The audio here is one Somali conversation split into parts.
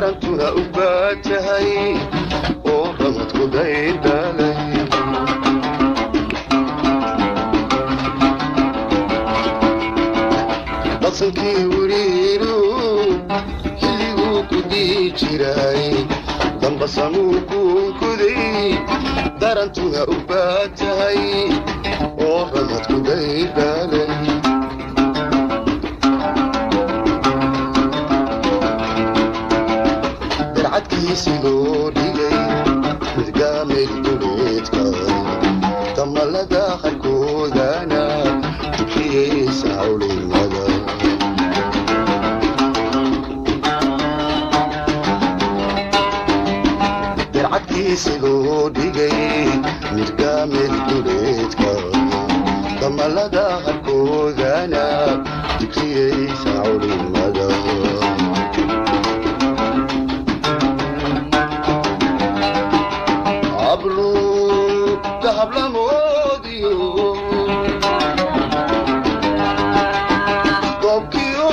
Darantuna u baatahay oo ramadku daydalay. Dhaqsankii wiriiru xilliguu ku dii jiray, dambasamuu kuunkuday. Darantuna u baatahay oo ramadku daydalay. Darcadkiisi loo dhigay midgaamay duleedka, damalada harkoodana dukiyeysa cawlimada. Darcadkiisi loo dhigay midgaamay duleedka, damalada harkoodana dukiyeysa cawlimada. Hablu dahablamoodiyo goobkiyo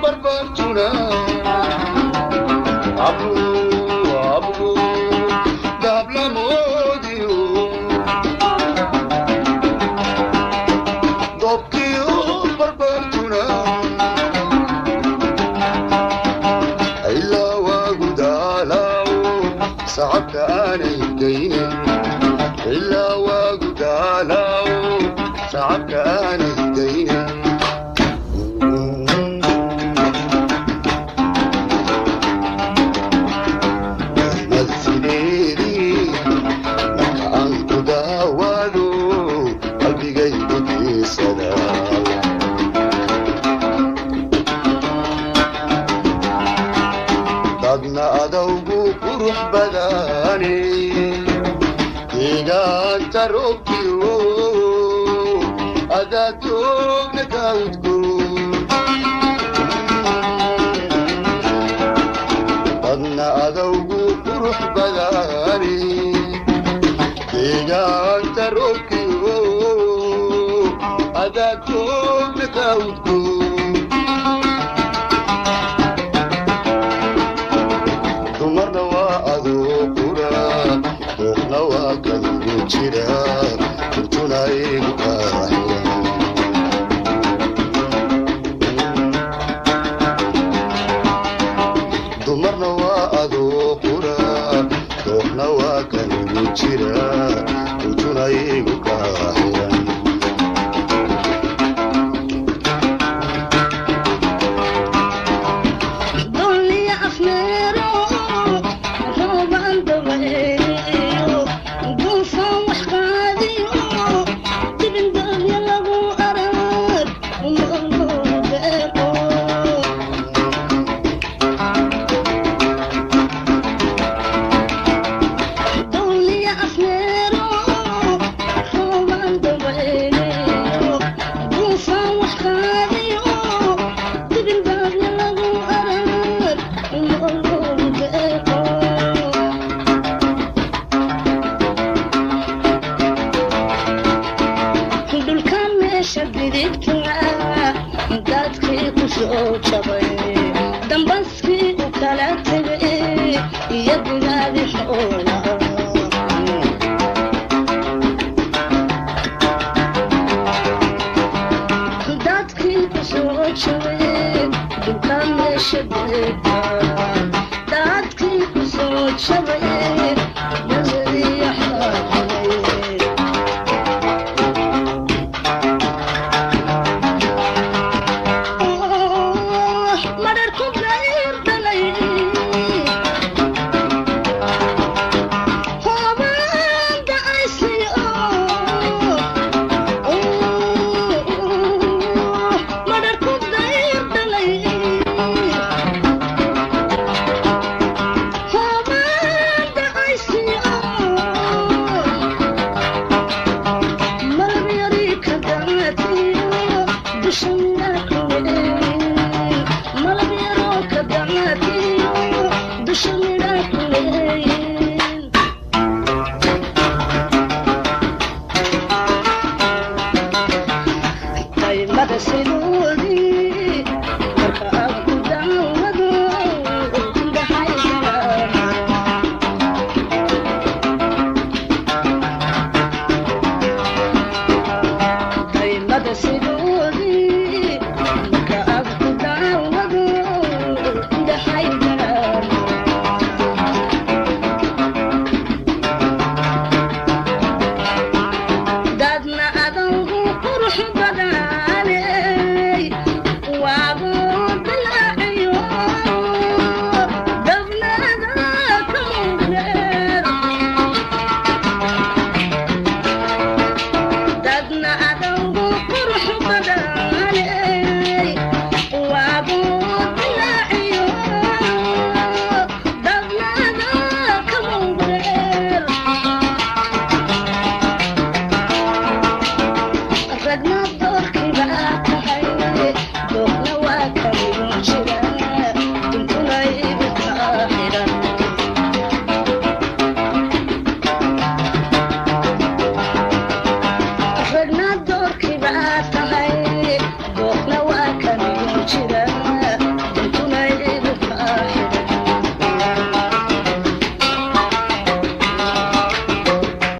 barbartuna, hablu hablu dahablamoodiyo goobkiyo barbartuna, ilaa waagu daalaawo sacabka aanay daynin, ilaa waagu daalaawo sacabka aanay daynin. Madsideedii marka aan ku daawaado qalbigaygu diisada, dadna adowgu qurux badane, deegaanta roobkiyo adadoogna kaudgo. Dadna adowgu qurux badane, deegaanta roobkiyo adadoogna kaudgo. Dumarna waa adoo qura, dooqna waa kanugu jira, kurtuna igu kaaxiran. Dumarna waa adoo qura, dooqna waa kanugu jira, kurtuna igu kaaxiran. Dulliya afmeero roobaan dabayliyo, duufaan wax qaadiyo, dibindaabya lagu arag umaqloogu deeqo. Dulliya afmeero roobaan dabayliyo, duufaan wax qaadiyo, dibindaabya lagu arag umaqloogu deeqo. Dhulka meesha bidigta dadkii ku soo jabay, dambaskii u kala tegay iyo digaadi xoolaha. Dadkii ku soo jabay dhulka meesha bidigta, dadkii ku soo jabay nazariya xaaqilay. Mararku dayrdalay. Daadka.